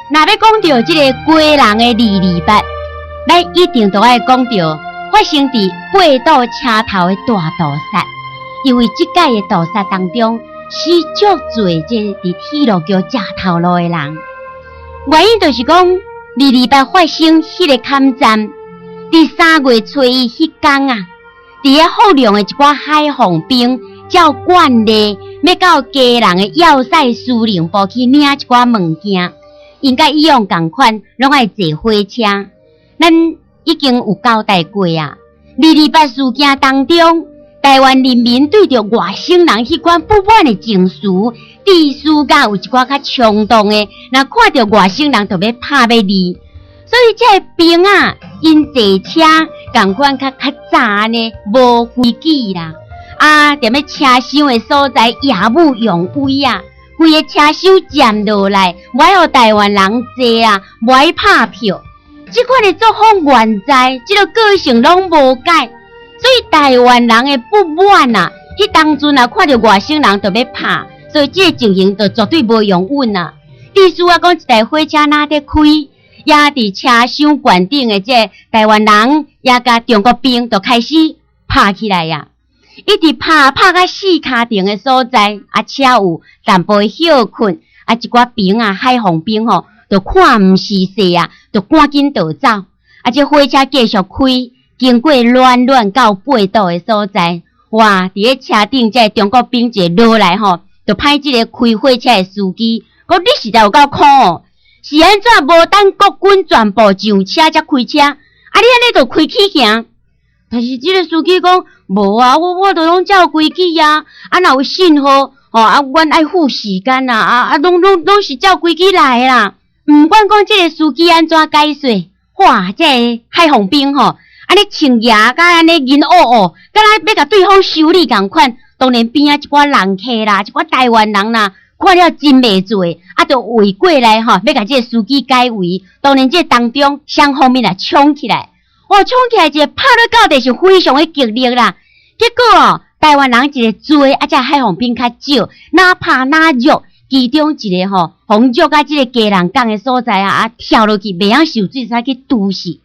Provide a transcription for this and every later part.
若欲講著這个基隆的二二八，咱一定都愛講著發生佇八堵車頭的大屠殺，因為這擺的屠殺當中，死足濟這佇鐵路橋食頭路的人。原因就是講二二八發生彼个坎站，佇3月初1彼工啊，佇遐福隆的一寡海防兵照慣例，欲到基隆的要塞司令部去領一寡物件。𪜶佮以往仝款，攏愛坐火車。咱已經有交代過啊。二二八事件當中，台灣人民對著外省人彼款不滿的情緒，致使甲有一寡較衝動的，若看著外省人就欲拍欲詈。所以這个兵仔，𪜶坐車仝款較較早按呢，無規矩啦。啊，踮咧車廂的所在，耀武揚威啊！規个車廂佔落來，無愛予台灣人坐啊，無愛拍票。這款的作風原在，這个個性攏無改，所以台灣人的不滿啊，彼當陣啊，看著外省人就欲拍，所以這个情形就絕對無容忍啊。意思啊，講一台火車若佇開，也佇車廂懸頂的這个台灣人，也佮中國兵就開始拍起來啊。一直拍拍到四跤停的所在，啊，車有淡薄歇睏，啊，一寡兵啊，海防兵吼，就看毋時勢啊，就趕緊逃走。啊，這火車繼續開，經過暖暖到八堵的所在，哇！佇咧車頂，這个中國兵一落來吼，就拍這个開火車的司機，講你實在有夠可哦，是按怎無等國軍全部上車才開車？啊，你按呢就開去行。但是這个司機講無啊，我都攏照規矩啊，啊若有信號，吼啊，阮愛赴時間啊，啊啊，攏攏攏是照規矩來的啦。毋管講這个司機按怎解釋，哇，這个海防兵吼，按呢穿牙佮按呢面烏烏，敢若欲共對方修理仝款。當然邊仔一寡人客啦，一寡台灣人啦，看了真袂做，啊，就圍過來吼，欲共這个司機解圍。當然這當中雙方面啊衝起來。哦，衝起來一个拍落到底是非常的激烈啦。結果哦，台灣人一个濟，啊，這海防兵較少，哪拍哪弱，其中一个吼，予弱甲這个基隆港的所在啊，啊跳落去，袂曉受水，使去毒死。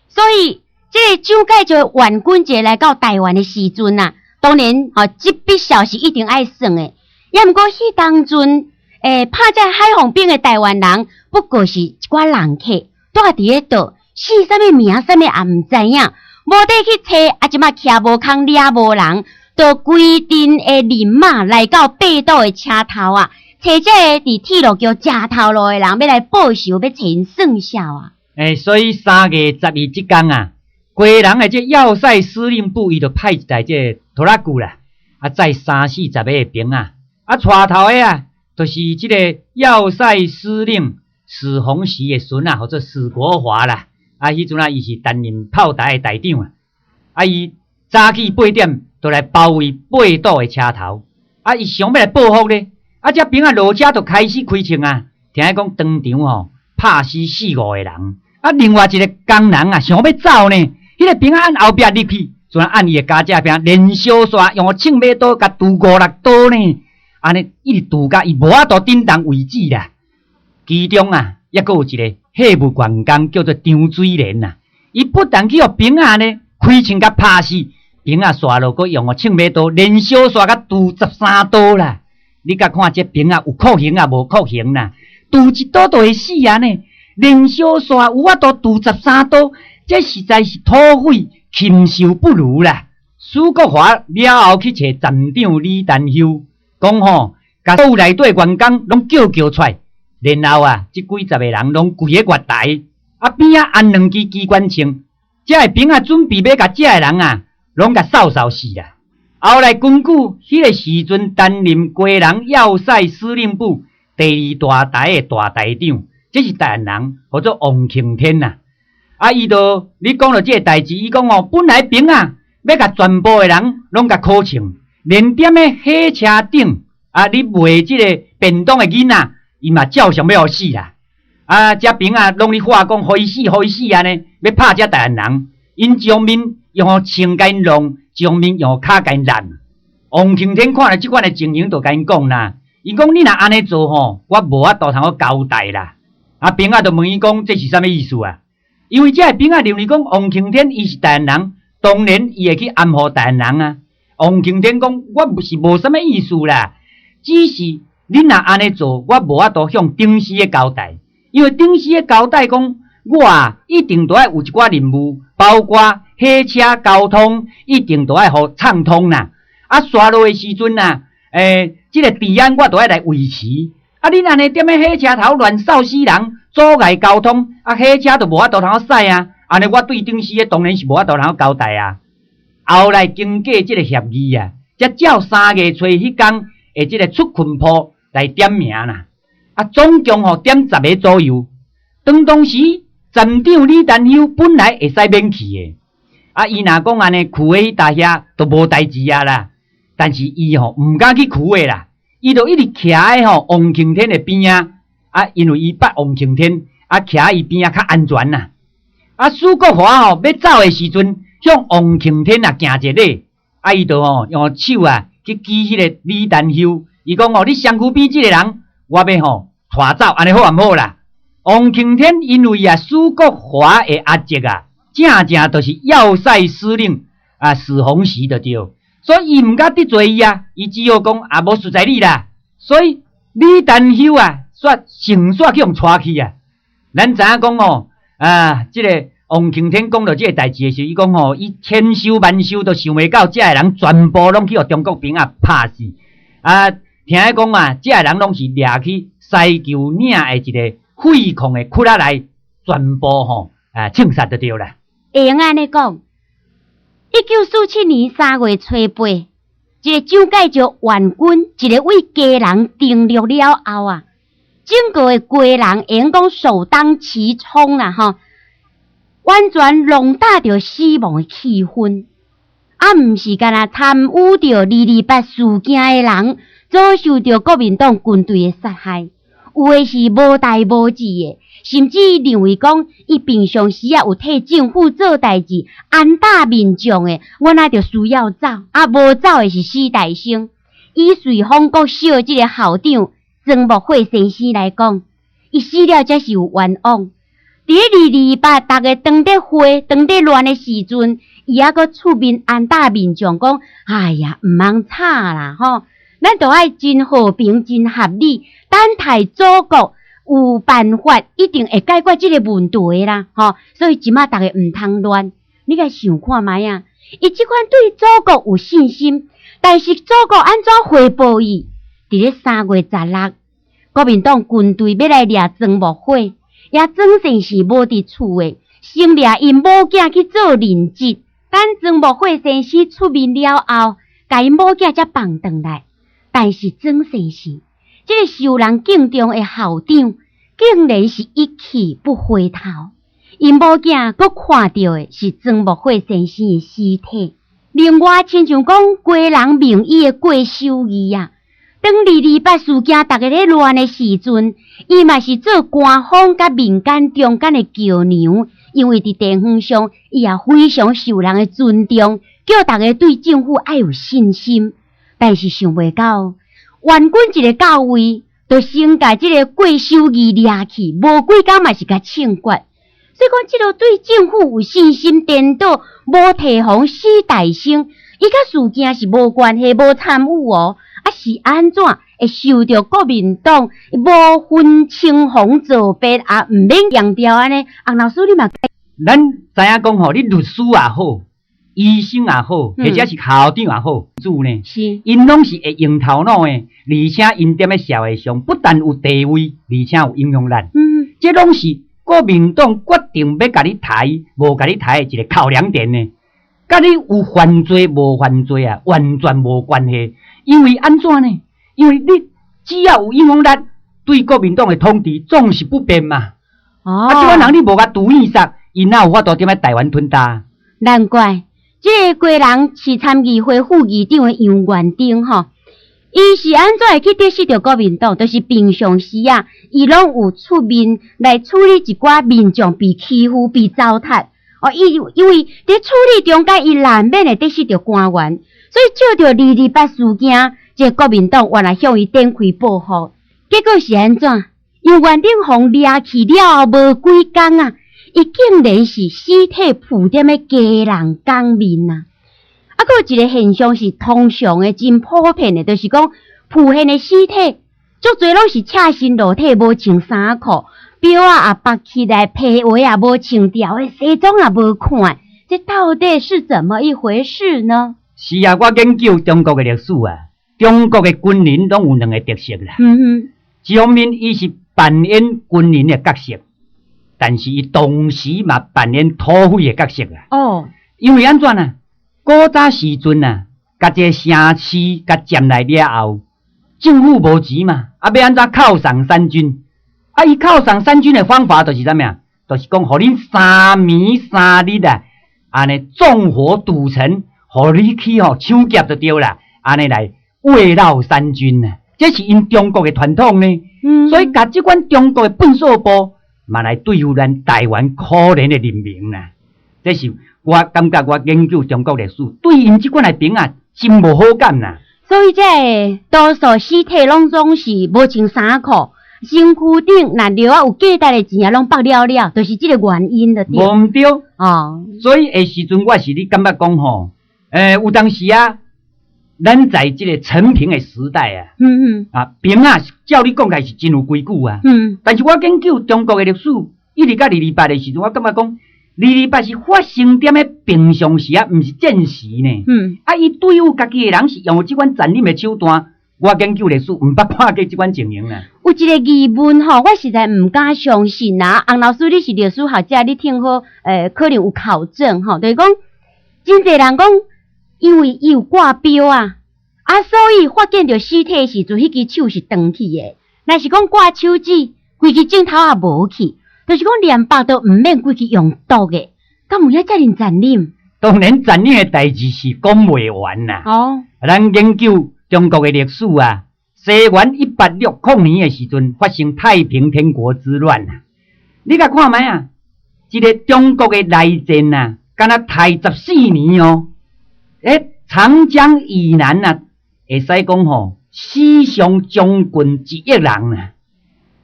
所以，這个蔣介石援軍一來到台灣的時陣啊，當然吼，這筆數是一定愛算的。也毋過彼當陣，拍這海防兵的台灣人，不過是一寡人客，蹛佇咧島。死啥物名啥物也毋知影，無地去揣，啊，這馬徛無空，掠無人，就規陣的人馬來到八堵的車頭啊，揣這个佇鐵路橋食頭路的人，欲來報仇，欲揣𪜶算數啊！欸，所以3月12這工啊，基隆的這要塞司令部，伊就派一台這拖拉機啦，啊，載三四十个的兵仔，啊，帶頭的啊，就是這个要塞司令史弘習的孫仔，號做史國華啦。啊，彼陣啊，伊是擔任炮台的台長啊。啊，伊早起8點就來包圍八堵的車頭。啊，伊想欲來報復咧。啊，這兵仔落車就開始開槍啊。聽講當場吼拍死四五個人。啊，另外一个工人啊，想欲走呢，彼个兵仔按後壁入去，就按伊的加遮兵連小刷用槍尾刀共拮五六刀呢。按呢一直拮甲伊無法度振動為止啦。其中啊，猶閣有一个貨物員工叫做張水蓮啊，伊不但去予兵仔呢開槍共拍死，兵仔煞落閣用槍尾刀連小刷共拮13刀啦。你共看這兵仔有酷刑抑無酷刑啦？拮一刀就會死啊呢，連小刷有法度拮13刀，這實在是土匪禽獸不如啦。史國華了後去揣站長李丹休，講吼，共所有內底員工攏叫叫出來。然後啊，這幾十个人攏跪佇月台，啊邊仔安兩支機關槍，這个兵仔準備欲共這个人啊，攏共掃掃死啦。後來根據彼个時陣擔任基隆要塞司令部第二大台的大台長，這是台灣人，號做王慶天呐。啊，伊就你講著這个代誌，伊講哦，本來兵仔欲共全部的人攏共拷槍，連踮咧火車頂啊，咧賣這个便當的囡仔，伊嘛照常欲予死啦！啊，這兵仔攏咧喊講，予伊死，予伊死按呢，欲拍這台灣人。𪜶一方面用槍共𪜶弄，一方面用跤共𪜶躝。王慶天看著這款的情形，就共𪜶講啦：伊講你若按呢做吼，我無法度通好交代啦。啊，兵仔就問伊講，這是啥物意思啊？因為這个兵仔認為講王慶天伊是台灣人，當然伊會去掩護台灣人啊。王慶天講，我是無啥物意思啦，只是恁若按呢做，我無法度向頂司的交代，因為頂司的交代講，我啊一定都愛有一寡任務，包括火車交通一定都愛予暢通啦。啊，沙落的時陣啊，這个治安我都愛來維持。啊，恁按呢踮咧火車頭亂掃死人，阻礙交通，啊，火車就無法度通駛啊。按呢我對頂司的當然是無法度通交代啊。後來經過這个協議啊，才照3月初彼工的這个出勤簿來點名啦。啊，總共吼點10个左右。當時站長李丹休本來會使免去的，啊，伊若講按呢囥佇彼搭遐都無代誌啊啦。但是伊吼毋敢去囥的啦，伊就一直徛喺吼王慶天的邊仔，啊，因為伊捌王慶天，啊，徛伊邊仔較安全啦。啊，史國華吼欲走的時陣，向王慶天啊行一禮，啊，伊就吼用手啊去指彼个李丹休，伊講吼，你身軀邊這个人，我欲吼帶走，按呢好毋好啦？王慶天因為啊史國華的阿叔啊，正正就是要塞司令啊史弘時就對。所以伊毋敢得罪伊啊，伊只好講啊，無實在你啦。所以李丹休啊，煞成煞去予帶去啊。咱知影講吼，啊，這个王慶天講著這个代誌的時候，伊講吼，伊千想萬想都想袂到，這个人全部攏去予中國兵仔拍死。啊，聽講啊，這个人攏是掠去西丘嶺的一个廢礦的窟仔內，全部吼啊槍殺就對啦。會用按呢講。1947年3月初8，一个蔣介石援軍一个對基隆登陸了後啊，整個的基隆會用講首當其衝啦吼，完全籠罩著死亡的氣氛。啊，毋是干焦參與著228事件的人，遭受著國民黨軍隊的殺害，有的是無代無誌的。甚至認為講，伊平常時啊有替政府做代誌，安搭民眾的，阮仔就需要走，啊無走的是史大生。以瑞豐國小這个校長曾木會先生來講，伊死了才是有冤枉。佇咧228，逐家當咧火、當咧亂的時陣，伊猶閣出面安搭民眾講：哎呀，毋通吵啦吼，咱都愛真和平、真合理，等待祖國有辦法，一定會解決這个問題啦，吼！所以這馬逐家毋通亂，你共想看覓啊？伊這款對祖國有信心，但是祖國按怎回報伊？佇咧3月16，國民黨軍隊欲來掠曾木會，也曾先生無佇厝的，先掠𪜶某囝去做人質。等曾木會先生出面了後，共𪜶某囝才放轉來。但是曾先生這个受人敬重的校長，竟然是一去不回頭。𪜶某囝閣看著的是曾木會先生的屍體。另外，親像講基隆名醫的郭守義啊，當228事件逐家咧亂的時陣，伊嘛是做官方佮民間中間的橋梁，因為佇地方上，伊也非常受人的尊重，叫逐家對政府愛有信心。但是想袂到，援軍一个到位，就先共這个郭守義掠去，無幾工嘛是共槍決。所以講，這个對政府有信心，顛倒無提防史大生，伊佮事件是無關係、無參與哦。啊，是按怎會受著國民黨無分青紅皂白，也毋免強調按呢？洪老師，你嘛？咱知影講吼，你律師也好，醫生也好，或者是校長也好，主呢，𪜶攏是會用頭腦的，而且𪜶踮咧社會上不但有地位，而且有影響力。這攏是國民黨決定欲共你刣，無共你刣的一个考量點呢。佮你有犯罪無犯罪啊，完全無關係。因為按怎呢？因為你只要有影響力，對國民黨的統治總是不便嘛。啊，這款人你無共毒死，𪜶哪有法度踮咧台灣吞大？難怪。這个基隆市參議會副議長的楊元丁吼，伊是按怎會去得失著國民黨？就是平常時啊，伊攏有出面來處理一寡民眾被欺負、被糟蹋。哦，伊因為佇處理中間，伊難免會得失著官員，所以借著228事件，這个國民黨原來向伊展開報復。結果是按怎？因為袁鼎鳳掠去了後無幾工啊，伊竟然是屍體浮佇咧基隆港面啊！啊，閣有一個現象是通常的、真普遍的，就是講浮現的屍體，足濟攏是赤身露體，無穿衫褲，錶仔也縛起來，皮鞋也無穿著的，西裝也無看，這到底是怎麼一回事呢？是啊，我研究中國的歷史啊，中國的軍人攏有兩个特色啦。一方面，伊是扮演軍人的角色，但是伊同時嘛扮演土匪的角色啊。因為按怎啊？古早時陣啊，共這个城市共佔來了後，政府無錢嘛，啊，欲按怎犒賞三軍？啊，伊犒賞三軍的方法就是啥物啊？就是講，予恁三暝三日啊，按呢縱火堵城，予你去吼搶劫就對啦，按呢來慰勞三軍啊。這是𪜶中國的傳統呢。所以，共這款中國的糞掃部嘛來對付咱台灣可憐的人民啦。這是我感覺我研究中國歷史，對𪜶這款的兵啊，真無好感啦。所以，這个多數屍體攏總是無穿衫褲，身軀頂若著啊有價值的錢啊，攏縛了了，就是這个原因就對。無毋對。所以，彼時陣我是咧感覺講吼，有當時啊，咱在這个承平的時代啊，啊，兵啊，照你講起來是真有規矩啊。但是我研究中國的歷史，一直到二二八的時陣，我感覺講，二二八是發生佇咧平常時啊，毋是戰時呢。啊，伊對付家己的人是用這款殘忍的手段，我研究歷史毋捌看過這款情形啦。有一个疑問吼，我實在毋敢相信啊！洪老師，你是歷史學者，你聽好，可能有考證吼，就是講，真濟人講，因為伊有掛錶啊，啊，所以發現著屍體的時陣，彼支手是斷去的。若是講掛手指，規支指頭也無去，就是講連縛都毋免規支用毒的，敢有影遮爾殘忍？當然，殘忍的代誌是講袂完啦。咱研究中國的歷史啊，西元1860年的時陣發生太平天國之亂啊。你共看覓啊？這个中國的內戰啊，敢若刣14年哦。長江以南啊，會使講吼，死傷將近1億人啊。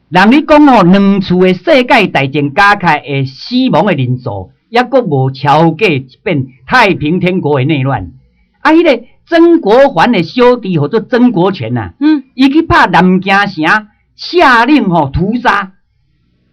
人咧講吼，兩次的世界大戰加起來的死亡的人數，猶閣無超過一遍太平天國的內亂。啊，彼个曾國藩的小弟號做曾國荃啊，伊去拍南京城，下令吼屠殺，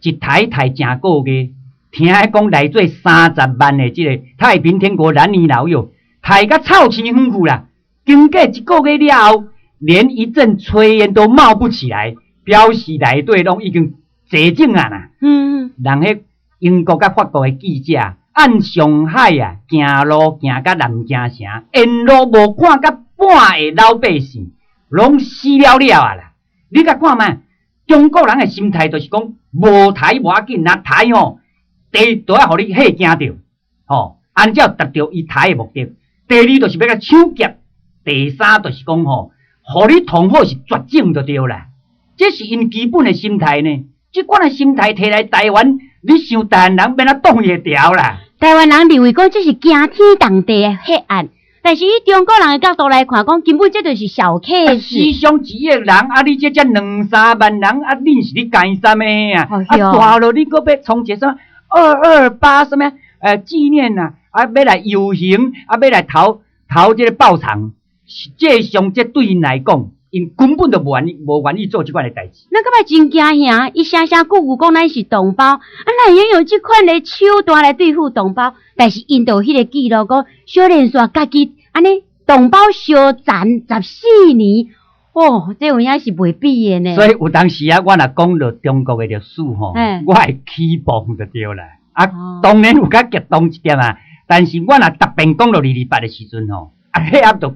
一刣刣成個月，聽講內底30萬的這个太平天國男女老幼，刣甲臭鼠遠去啦。經過一個月了後，連一陣炊煙都冒不起來，表示內底攏已經絕種啊啦。人彼英國佮法國的記者，按上海啊行路行到南京城，沿路無看到半个老百姓，攏死了了啊啦！你共看覓？中國人的心態就是講，無刣無要緊，若刣吼，第一就愛予你嚇驚著，吼，按照達到伊刣的目的。第二就是欲共搶劫，第三就是講吼，予你痛苦是絕種就對啦。這是𪜶基本的心態呢。這款的心態提來台灣，你想台灣人欲按怎擋伊會牢啦？台灣人認為講這是驚天動地的血案，但是以中國人的角度來看，講根本這就是小 case。死傷1億人，啊！你這才兩三萬人，啊！恁是咧幹啥物啊？啊，大陸你閣欲創一個啥物228啥物？紀念啊，啊，欲來遊行，啊，欲來投投這个爆場，實際上這對𪜶來講，𪜶根本就無願意做這款的代誌。咱感覺真驚嚇，伊聲聲句句講咱是同胞，啊，哪會用這款的手段來對付同胞？但是𪜶就有彼个記錄講，小連續家己按呢同胞相殘14年，哦，這有影是袂比的呢。所以有當時啊，我若講著中國的歷史吼，我會起磅就對啦。啊，當然有較激動一點啊，但是我若特別講著二二八的時陣吼，啊，血壓就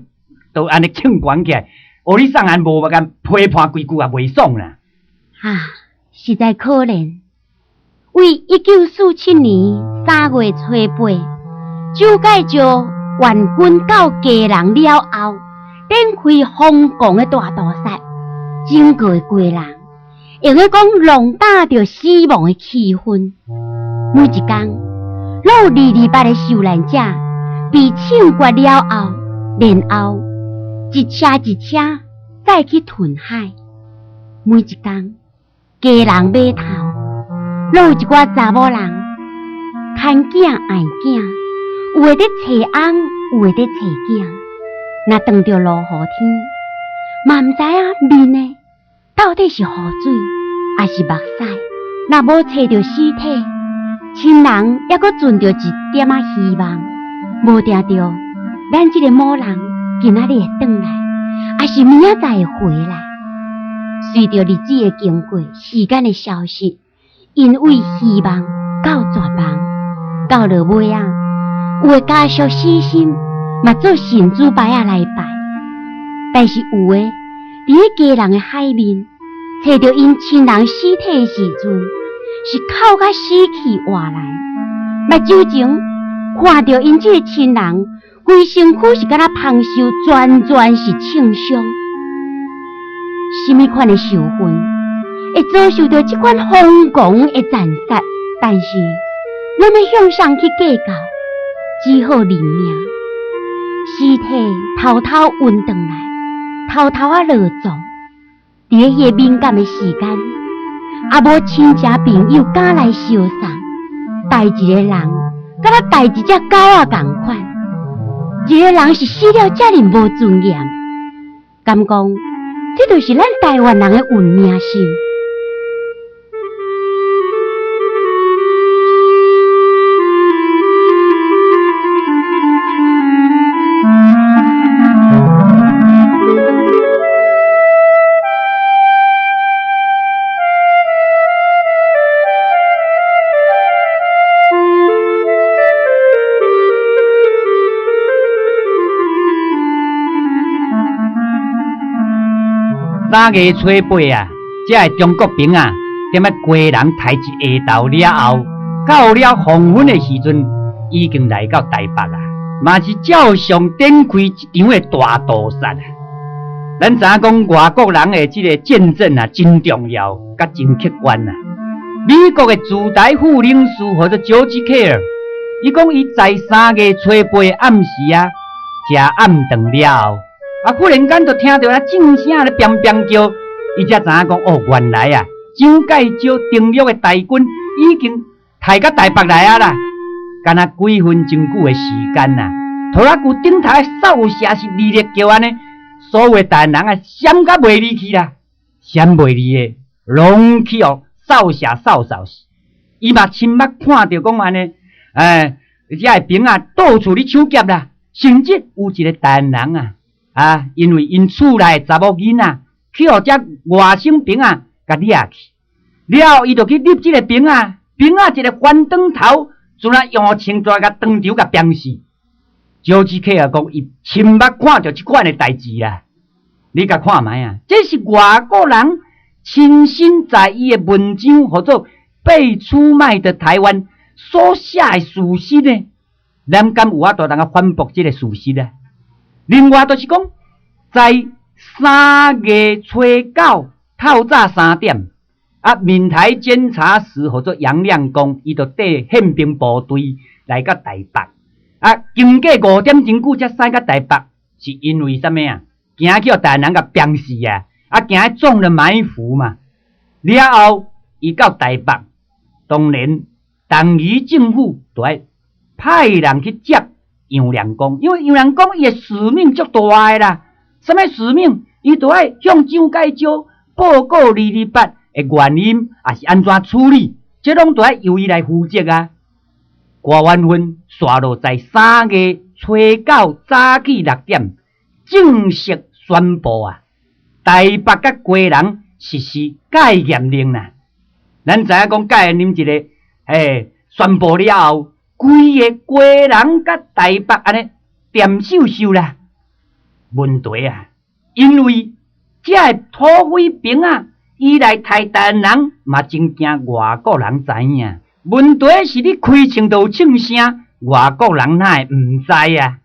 按呢衝懸起來，哦，你送人無法共批判幾句也袂爽啦。啊，實在可憐。為1947年3月初八，蔣介石援軍到基隆了後，展開瘋狂的大屠殺，整個的基隆，用咧講籠罩著死亡的氣氛。每一工，攏有二二八的受難者被槍決了後，然後一車一車載去吞海。每一工，基隆碼頭，攏有一寡查某人牽囝愛囝，有的佇揣翁，有的佇揣囝。若當著落雨天，嘛毋知影淋的到底是雨水，抑是目屎。若無揣著屍體，親人猶閣存著一點仔希望，無定著咱這個某人今仔日會轉來，抑是明仔載會回來。隨著日子的經過，時間的消失，𪜶對希望到絕望，到落尾仔，有的家屬死心，嘛做神主牌仔來拜。但是有的佇咧基隆的海面，揣著𪜶親人屍體的時陣，是哭甲死去活來。目睭前看著𪜶這个親人，規身軀是敢若芳獸，全全是銃傷。啥物款的仇恨，會遭受著這款瘋狂的殘殺？但是，咱欲向誰去計較？只好認命。屍體偷偷運轉來，偷偷仔落葬。佇咧彼个敏感的時間，也無親情朋友敢來相送，刣一个人，敢若刣一隻狗仔仝款。一个人是死了遮爾無尊嚴，敢講這就是咱台灣人的運命是？ 3月初八啊，這个中國兵啊，踮咧基隆刣一下晝了後，到了黃昏的時陣，已經來到台北啊，嘛是照常展開一場的大屠殺啊。咱知影講外國人的這个見證啊，真重要，佮真客觀啊。美國的駐台副領事號做喬治凱爾，伊講伊在3月初八暗時啊，食暗頓了後，啊，忽然間就聽著那鐘聲咧砰砰叫，伊才知影講哦，原來啊，蔣介石登陸的大軍已經刣到台北來啊啦！敢若幾分鐘久的時間啊，拖拉機頂頭的掃射是熱烈叫按呢，所有的台灣人啊，閃甲袂離去啦，閃袂離的，攏去予掃射掃掃死。伊嘛親目看著講按呢，欸，遮的兵仔到處咧搶劫啦，甚至有一个台灣人啊。啊，因為𪜶厝內的查某囡仔去予遮外省兵仔共掠去，了後伊就去入這个兵仔，兵仔一个翻轉頭，就若用槍跩共當場共鞭死。喬治凱爾講，伊親目看著這款的代誌啦，你共看覓啊？這是外國人親身在伊的文章，號做被出賣的台灣所寫的事實呢？咱敢有法度通去反駁這个事實啊？另外就是講，在3月初九透早3點，啊，閩台監察使號做楊亮功，伊就帶憲兵部隊來到台北。啊，經過5點鐘久才駛到台北，是因為啥物啊？驚去予台灣人共鞭死啊！啊，驚中了埋伏嘛。了後，伊到台北，當然，當時政府就愛派人去接楊亮功，因為楊亮功伊的使命足大的啦。啥物使命？伊就愛向蔣介石報告228的原因，抑是按怎處理，這攏都愛由伊來負責啊。郭婉芬煞落在3月初九早起6點，正式宣布啊，台北佮基隆實施戒嚴令啦。咱知影講戒嚴令一个，欸，宣布了後，規个基隆佮台北按呢恬岫岫啦。問題啊，因為這个土匪兵仔，伊來刣台灣人嘛真驚外國人知影。問題是你開槍都有槍聲，外國人哪會毋知啊？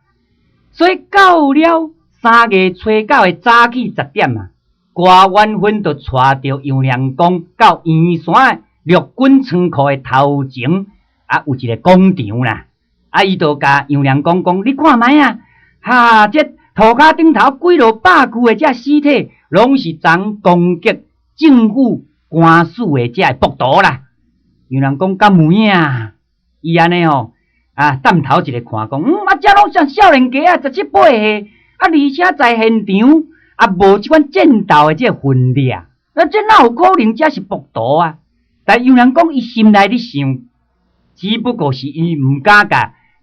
所以到了3月初九的早起10點啊，郭婉芬就帶著楊亮功到圓山陸軍倉庫的頭前，啊，有一个廣場啦。啊，伊就共楊亮功講：你看覓啊？哈，這塗跤頂頭幾落百具的這屍體，攏是昨攻擊政府官司的這个暴徒啦。有人講敢有影？伊按呢吼啊，探頭一个看講，啊，這攏像少年家啊，十七八歲，啊，而且在現場啊，無這款戰鬥的這个分裂，啊，這哪有可能這是暴徒啊？但有人講，伊心內咧想，只不過是伊毋敢共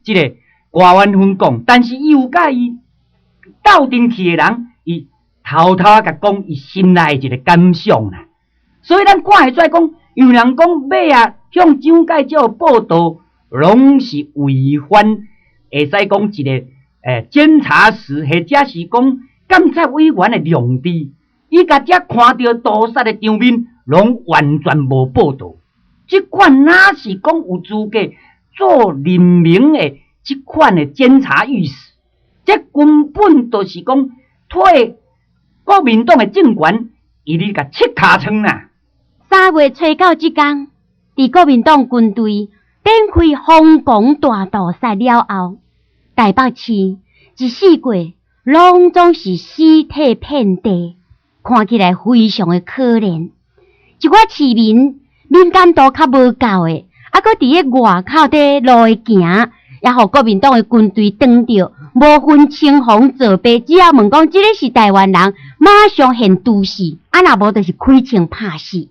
這个郭婉芬講，但是伊有佮伊鬥陣去的人，伊偷偷仔共講伊心內一个感想啦。所以咱看會出來講，有人講尾仔向蔣介石報道，攏是違反，會使講一个監察使，或者是講監察委員的良知，伊共這看著屠殺的場面，攏完全無報道。這款哪是講有資格做人民的這款的監察御史？這根本就是講替國民黨的政權，伊咧共切尻川啦。3月初9這工，佇國民黨軍隊展開瘋狂大屠殺了後，台北市一四季攏總是屍體遍地，看起來非常的可憐。一寡市民敏感度較無夠的，啊，閣佇咧外口佇路的行，也予國民黨的軍隊擋著，無分青紅皂白，只要問講這个是台灣人，馬上現毒死，啊，若無就是開槍拍死。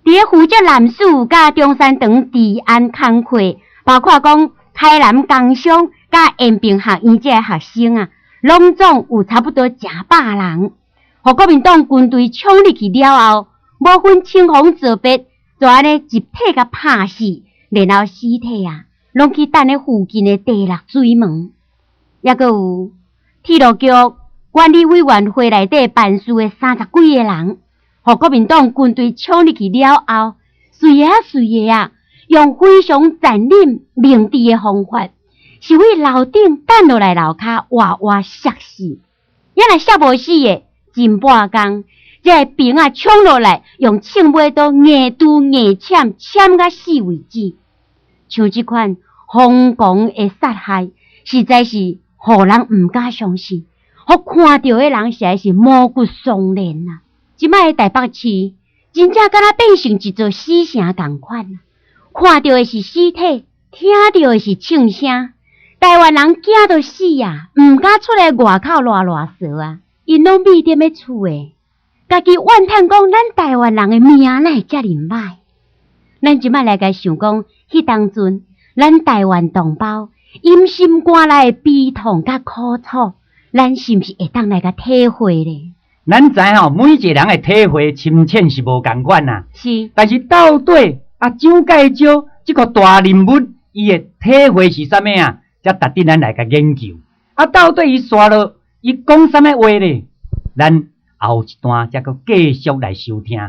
佇咧負責南勢佮中山堂治安工課，包括講開南工商佮延平學院這个學生啊，攏總有差不多成百人，予國民黨軍隊衝入去了後，無分青紅皂白，就按呢集體共拍死，然後屍體啊，攏去擲咧附近的第六水門。抑閣有鐵路局管理委員會內底辦事的三十幾个人，予國民黨軍隊衝入去了後，隨个啊隨個啊，用非常殘忍明智的方法，是佇樓頂擲落來樓跤，活活摔死。抑若摔無死的，真半工，這个兵仔衝落來，用銃尾刀硬拄硬攕，攕甲死為止。像這款瘋狂的殺害，實在是予人毋敢相信，予看著的人實在是毛骨悚然啊！這擺的台北市，真正敢若變成一座死城仝款啊！看著的是屍體，聽著的是槍聲，台灣人驚著死啊，毋敢出來外口賴賴趖啊！𪜶攏覕踮咧厝的，家己怨嘆講咱台灣人的命哪會遮爾歹？咱這擺來共想講，彼當陣咱台灣同胞𪜶心肝內的悲痛佮苦楚，咱是毋是會當來共體會咧？咱知吼，每一個人的體會深淺是無仝款啦。但是到底啊，蔣介石這個大人物，伊的體會是啥物啊？才值得咱來共研究。啊，到底伊紲落，伊講啥物話咧？咱後一段才閣繼續來收聽。